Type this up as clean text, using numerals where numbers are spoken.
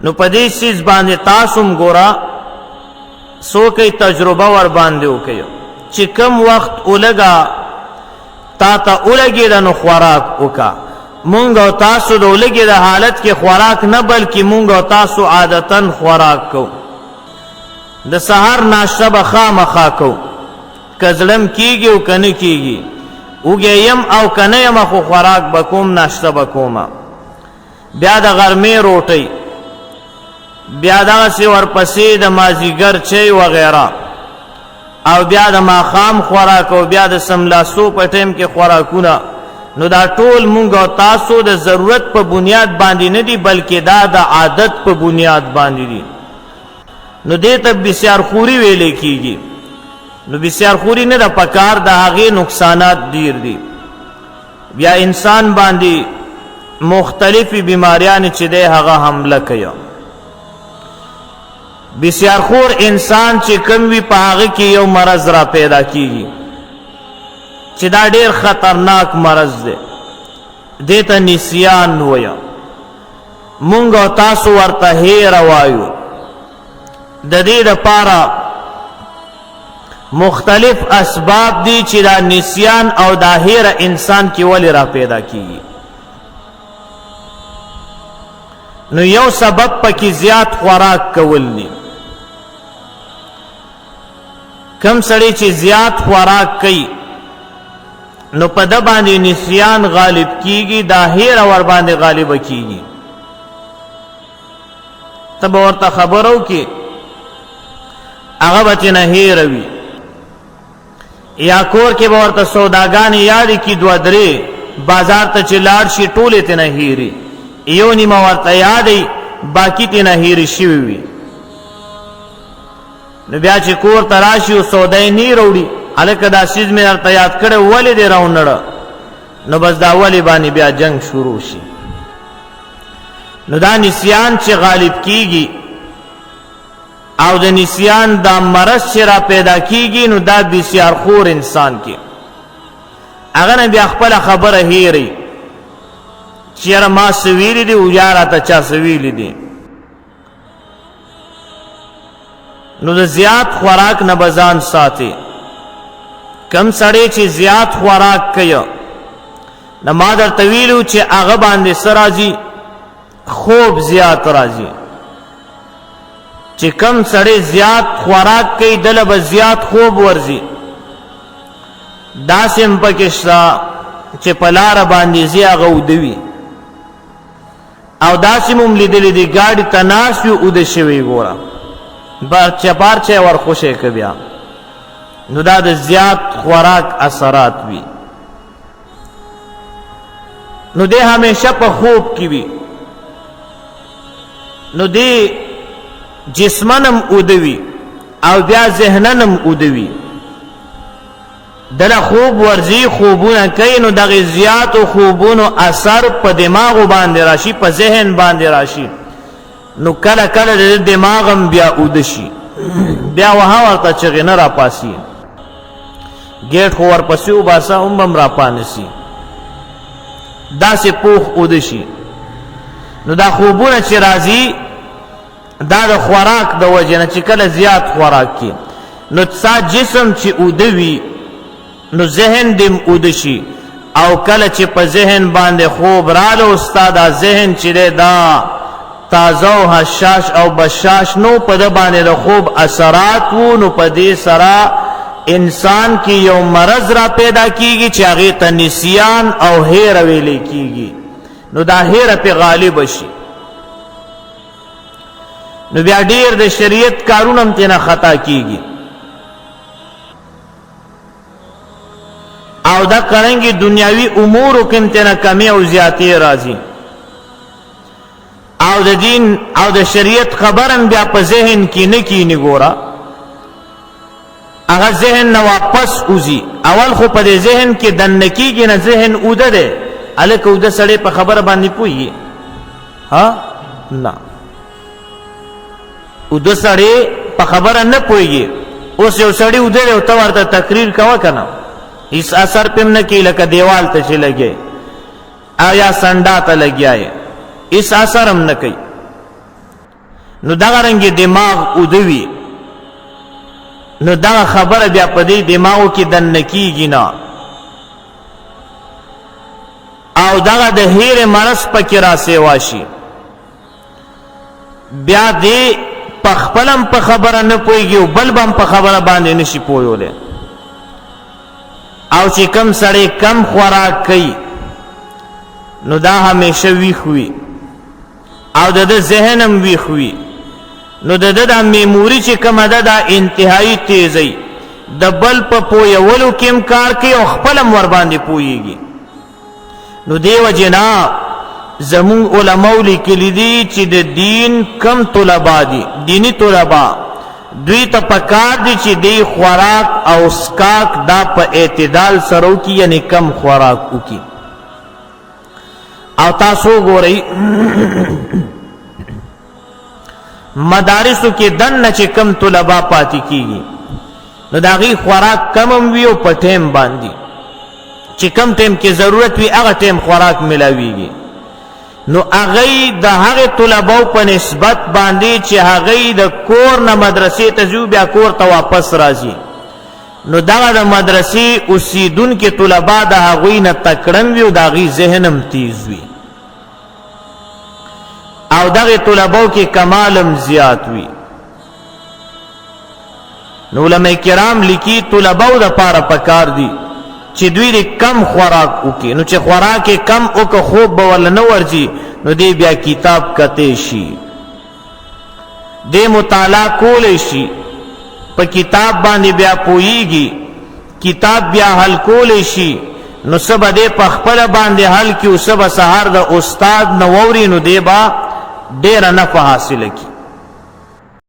نو په دې څیز باندې تاسو هم ګوره څوک تجربه ور باندې وکړي چې کم وخت ولګا تا ته ولګېده نو خوراک وکا. مونږ او تاسو د ولګې د حالت کې خوراک نه، بلکې مونږ او تاسو عادتا خوراک کو. د سهار ناشته به خامخا کو، که زړم کیږي او که نه کیږي، وږی یم او که نه یم، خو خوراک به کوم، ناشته به کوم. بیا د غرمې روټۍ، بیا دغسې ورپسې د مازیګر چای وغیره، او بیا د ماښام خوراک، او بیا د سملاسو په ټایم کې خوراکونه. نو دا ټول مونږ او تاسو د ضرورت په بنیاد باندې نه دي، بلکې دا د عادت په بنیاد باندې دي. نو دې ته بسیار خوری ویلې کیږي. نو بسیار خوری نه د پکار، د هغې نقصانات ډیر دي. بیا انسان باندې مختلفې بیماریانې چې دی هغه حمله کوي. بسیار خور انسان چې کم وي، په هغه کې یو مرض را پیدا کیږي چې دا ډیر خطرناک مرض دی، دې ته نسیان وایي. مونږ او تاسو ورته هیر وایو. د دې لپاره مختلف اسباب دي چې دا نسیان او دا هیر انسان کې ولې را پیدا کیږي. نو یو سبب پکې زیات خوراک کول دي. کم سړی چې زیات خوراک کوي نو په د باندې نسیان غالب کیږي، دا هیر ور باندې غالب کیږي. ته به ورته خبرو کې هغه به ترې نه هېروي، یا کور کې به ورته سوداګانې یادې کړي، دوه درې بازار ته چې لاړ شي ټولې ترې نه هېري، یو نیمه ورته یادې، باقي ترې نه هېرې شوي وي. نو بیا چې کور ته راشي او سودا یې نه راوړي، هلکه دا څیز مې درته یاد کړی، ولې دې راونړه؟ نو بس دا ولې باندې بیا جنګ شروع شي. نو دا نسیان چې غالب کیږي او د نسیان دا مرض چې را پیدا کیږي، نو دا بسیار خور انسان کې هغه نه بیا خپله خبره هېري چې یاره ما څه ویلي دي او یا راته چا څه ویلي دي. نو د زیات خوراک نه به ځان ساتي. کم سړی چې زیات خوراک کوي، نو ما درته ویلو چې هغه باندې څه راځي؟ خوب زیات راځي. چې کم سړی زیات خوراک کوي، دله به زیات خوب ورځي. داسې هم پکې شته چې په لاره باندې ځي هغه اوده وي، او داسې مو هم لیدلي دي ګاډي ته ناست وي اوده شوی، ګوره چپارچه یې ورخوشی که بیا. نو دا د زیات خوراک اثرات وي. نو دی همیشه په خوب کې وي، نو دی جسماً هم اوده وي او بیا ذهناً هم اوده وي. دله خوب ورځي، خوبونه کوي، نو دغه زیاتو خوبونو اثر په دماغو باندې راشي، په ذهن باندې راشي. نو کله کله د دماغ هم بیا اوده شي، بیا وها ورته چغې نه راپاسي، ګیټ خو ورپسې وباسه هم به هم راپانسي، داسې پوخ اوده شي. نو دا خوبونه چې راځي دا د خوراک د وجې نه، چې کله زیات خوراک کی نو ستا جسم چې اوده وي نو ذهن دې هم اوده شي، او کله چې په ذهن باندې خوب راله ستا دا ذهن چې دی دا تازه او حشاش او بشاش نو په ده باندې د خوب اثرات وو، نو په دې سره انسان کې یو مرض را پیدا کیږي چې هغې ته نسیان او هیره ویلی کیږي. نو دا هیره پې غالب شي، نو بیا ډیر د شریعت کارونه هم ترېنه خطا کیږي. او دا کرنګي دنیاوی امورو کې هم ترېنه کمی او زیاتې راځي، او د دین او د شریعت خبر هم بیا په ذهن کې نه کینی. ګوره هغه ذهن نه واپس وځي، اول خو په دې ذهن کې دننه کېږي نه، ذهن اوده دی. هلکه اوده سړی په خبره باندې پوهېږي؟ ها نه، اوده سړی په خبره نه پوهېږي. اوس یو سړی اوده دی او ته ورته تقریر کوه که نه، هیڅ اثر پې هم نه کوي، لکه دیوال ته چې لګې او یا سنډا ته لګیا یې، هیڅ اثر هم نه کوي. نو دغه رنګ دماغ اودوي، نو دغه خبره بیا په دې دماغو کې دننه کیږي نه، او دغه د هیر مرض پکې را سیوا شي. بیا دې په خپلم په خبره نه پوهېږي او بل به هم په خبره باندې نه شي پوهولی. او چې کم سړی کم خوراک کوي نو دا همیشه ویښ وي او د ده ذهن هم ویښ وي، نو د ده دا میموري چې کومه ده دا انتهایی تیزی، د بل په پویولو کې هم کار کوي او خپل هم ورباندې پوهېږي. نو دې وجې نه زمونږ علماو لیکلي دي چې د دین کم طلبا دي، دیني طلبا، دوی ته پکار دي چې دی خوراک او سکاک دا په اعتدال سره وکړي، یعنی کم خوراک وکړي. او تاسو ګورئ مدارسو کې دننه چې کم طلبا پاتې کیږي نو د هغوی خوراک کم هم وي او په ټایم باندې چې کم ټایم کې ضرورت وي هغه ټایم خوراک ملاویږي. نو هغوی د هغې طلباو په نسبت باندې چې هغوی د کور نه مدرسې ته ځي بیا کور ته واپس راځي، نو دغه د مدرسې اوسېدونکي طلبا د هغوی نه تکړم وي او د هغوی ذهن هم تیز وي او دغه طلباو کې کمال هم زیات وي. نو علماء کرام لیکي طلباو د پاره پکار دي چې دوی دې کم خوراک وکړي، نو چې خوراک یې کم وکړ خوب به ورله نه ورځي، نو دی بیا کتاب کتی شي، دی مطالعه کولی شي، په کتاب باندې بیا پوهیږي، کتاب بیا حل کولی شي، نو څه به دی په خپله باندې حل کړي او څه به سهار د استاد نه واوري، نو دی به ډېره نفع حاصله کړي.